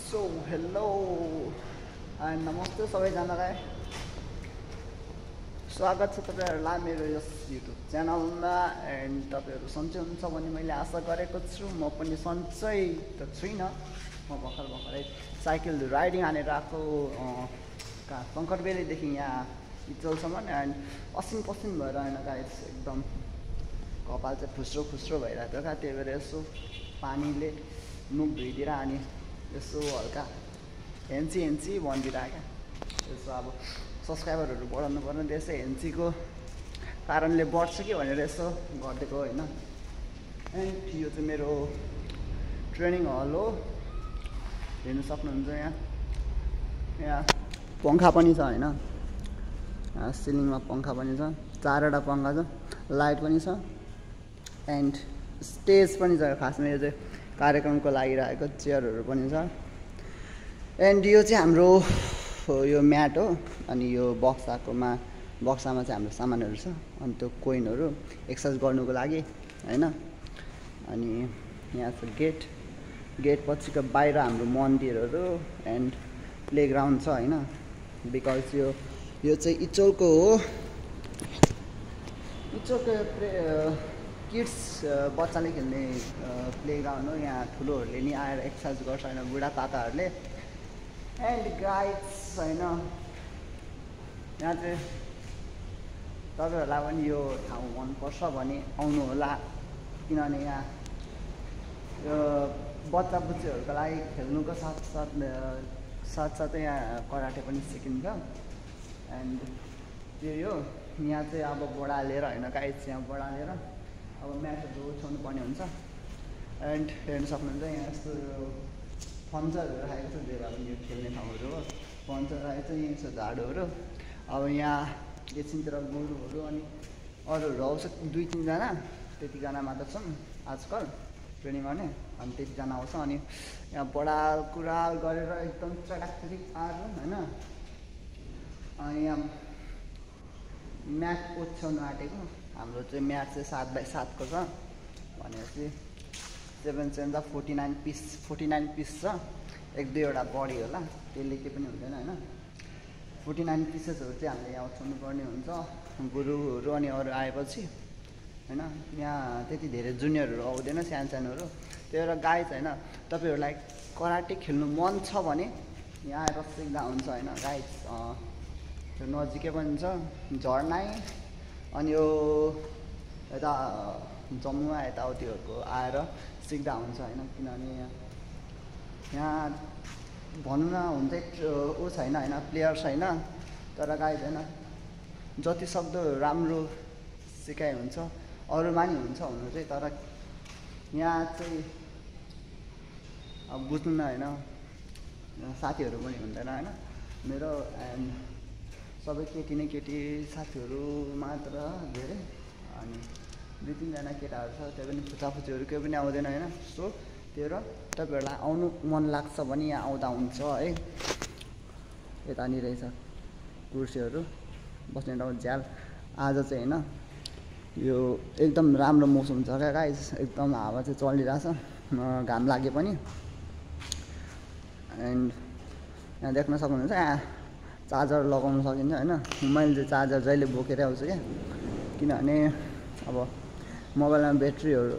So hello and नमस्ते सबैजनालाई स्वागत छ तपाईहरुलाई मेरो यस युट्युब च्यानलमा एन्ड तपाईहरु सन्चै हुनुहुन्छ भन्ने मैले आशा गरेको छु। म पनि सन्चै त छुइनँ। म भर्खरै साइकल राइडिङ हानेर आएको शङ्करबेलीदेखि यहाँ इचलसम्म एन्ड असिन पसिन भएर हैन गाइस एकदम कपाल चाहिँ फुस्रो फुस्रो भइरहेको थियो क्या। त्यही भएर यसो पानीले मुख धुइदिएर अनि यसो हल्का हेन्ची भनिदिरहेको क्या। यसो अब सब्सक्राइबरहरू बढाउनु पर्ने त्यसै हेन्चीको कारणले बढ्छ कि भनेर यसो गरिदिएको होइन। एन्ड यो चाहिँ मेरो ट्रेनिङ हल हो, हेर्नु सक्नुहुन्छ। यहाँ पङ्खा पनि छ होइन, सिलिङमा पङ्खा पनि छ, 4वटा पङ्खा छ, लाइट पनि छ एन्ड स्टेज पनि छ। खासमा यो चाहिँ कार्यक्रमको लागि राखेको चेयरहरू पनि छ। एन्ड यो चाहिँ हाम्रो यो म्याट हो अनि यो बक्सामा चाहिँ हाम्रो सामानहरू छ अनि त्यो कोइनहरू एक्सर्साइज गर्नुको लागि होइन। अनि यहाँ छ गेट पछिको बाहिर हाम्रो मन्दिरहरू एन्ड प्लेग्राउन्ड छ होइन। बिकज यो चाहिँ इचोलको हो, इचोलको किड्स बच्चाले खेल्ने प्लेग्राउन्ड हो। यहाँ ठुलोहरूले नि आएर एक्सर्साइज गर्छ होइन, बुढापाकाहरूले। एन्ड गाइड्स होइन, यहाँ चाहिँ तपाईँहरूलाई पनि यो ठाउँ मनपर्छ भने आउनु होला, किनभने यहाँ यो बच्चा बुच्चीहरूको लागि खेल्नुको साथसाथै यहाँ कराटे पनि सिकिन्छ। एन्ड यो यहाँ चाहिँ अब बढालेर होइन गाइड्स, यहाँ बढालेर अब म्याचहरू ओछ्याउनु पर्ने हुन्छ। एन्ड हेर्नु सक्नुहुन्छ यहाँ यस्तो फर्निचरहरू राखेको छ, धेरै अब यो खेल्ने ठाउँहरू हो। फर्निचर राखेको छ, यहीँ छ झाडुहरू। अब यहाँ एकछिनतिर गोरुहरू अनि अरूहरू आउँछ 2-3जना, त्यतिजना मात्र छन् आजकल ट्रेनिङ गर्ने। अनि त्यतिजना आउँछ अनि यहाँ बडाल कुराल गरेर एकदम चटाकचटिक पार्नु होइन। अनि यहाँ म्याट ओछ्याउनु आँटेको। हाम्रो चाहिँ म्याट चाहिँ 7x7 को छ भनेपछि 7 त 49 पिस छ। 1-2वटा बढी होला, त्यसले केही पनि हुँदैन होइन। 49 पिसेसहरू चाहिँ हामीले यहाँ ओछ्याउनु पर्ने हुन्छ गुरुहरू अनि अरू आएपछि होइन। यहाँ त्यति धेरै जुनियरहरू आउँदैन, सानोहरू। त्यही भएर गाइज होइन, तपाईँहरूलाई कराटे खेल्नु मन छ भने यहाँ आएर सिक्दा हुन्छ होइन गाइज। त्यो नजिकै पनि छ झर्नाई अनि यो यता जम्मुमा यताउतिहरूको आएर सिक्दा हुन्छ होइन। किनभने यहाँ भनौँ न हुन्छ ऊ छैन होइन, प्लेयर छैन, तर गाइड होइन जति सक्दो राम्रो सिकाइ हुन्छ। अरूमा नि हुन्छ हुनु चाहिँ, तर यहाँ चाहिँ अब बुझ्नु न होइन, साथीहरू पनि हुँदैन होइन मेरो। एन्ड सबै केटी साथीहरू मात्र धेरै, अनि 2-3जना केटाहरू छ, त्यो पनि फुचाफुचीहरू केही पनि आउँदैन होइन। सो त्यो र तपाईँहरूलाई आउनु मन लाग्छ भने यहाँ आउँदा हुन्छ है। यतानिर रहेछ कुर्सीहरू बस्ने ठाउँ झ्याल। आज चाहिँ होइन यो एकदम राम्रो मौसम छ क्या गाइस, एकदम हावा चाहिँ चलिरहेछ, घाम लागे पनि। एन्ड यहाँ देख्न सक्नुहुन्छ यहाँ चार्जर लगाउन सकिन्छ होइन। मैले चाहिँ चार्जर जहिले बोकेरै आउँछु क्या, किनभने अब मोबाइलमा ब्याट्रीहरू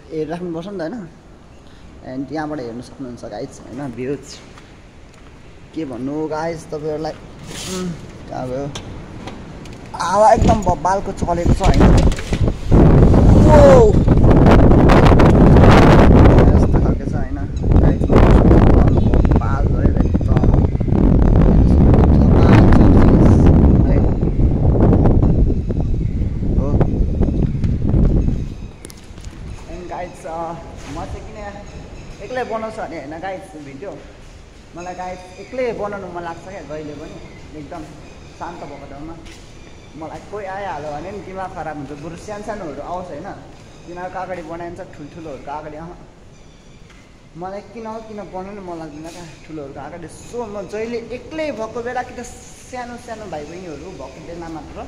हेरिराख्नुपर्छ नि त होइन। एन्ड यहाँबाट हेर्नु सक्नुहुन्छ गाइज होइन भ्युज। के भन्नु गाइज तपाईँहरूलाई, अब हावा एकदम बब्बालको चलेको छ होइन। यस्तो खालको छ होइन गाइज, बब्बाल गरिरहेको छ हो। एन्ड गाइज म चाहिँ किन एक्लै बनाउँछ भने होइन गाइज भिडियो, मलाई गाइज एक्लै बनाउनु मन लाग्छ क्या जहिले पनि। एकदम शान्त भएको ठाउँमा मलाई कोही आइहाल्यो भने नि दिमाग खराब हुन्छ। बरु सानोहरू आउँछ होइन, तिनीहरूको अगाडि बनाइन्छ, ठुल्ठुलोहरूको अगाडि मलाई किन बनाउनु मन लाग्दैन क्या ठुलोहरूको अगाडि। सो म जहिले एक्लै भएको बेला कि त सानो भाइ बहिनीहरू भएको बेला मात्र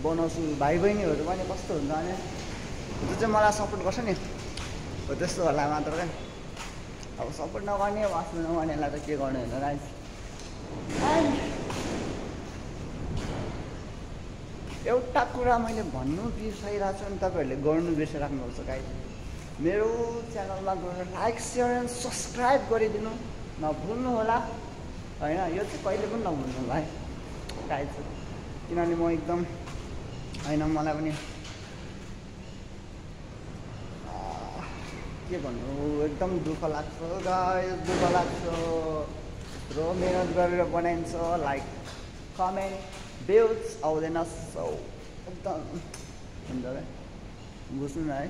बनाउँछु। भाइ बहिनीहरू पनि कस्तो हुन्छ भने जो चाहिँ मलाई सपोर्ट गर्छ नि हो त्यस्तो होला मात्र क्या। अब सपोर्ट नगर्ने वाचमा नगर्नेलाई त के गर्ने होइन गाइस। एन्ड एउटा कुरा मैले भन्नु बिर्सिरहेको छु अनि तपाईँहरूले गर्नु बिर्सिराख्नुपर्छ गाइस। मेरो च्यानलमा गएर लाइक सेयर एन्ड सब्सक्राइब गरिदिनु नभुल्नु होला होइन। यो चाहिँ कहिले पनि नभुल्नु होला है गाइस, किनभने म एकदम होइन मलाई पनि के भन्नु एकदम दुःख लाग्छ गाइस, दुःख लाग्छ। यत्रो मेहनत गरेर बनाइन्छ, लाइक कमेन्ट भ्युज आउँदैन, सो एकदम हुन्छ क्या, बुझ्नु न है।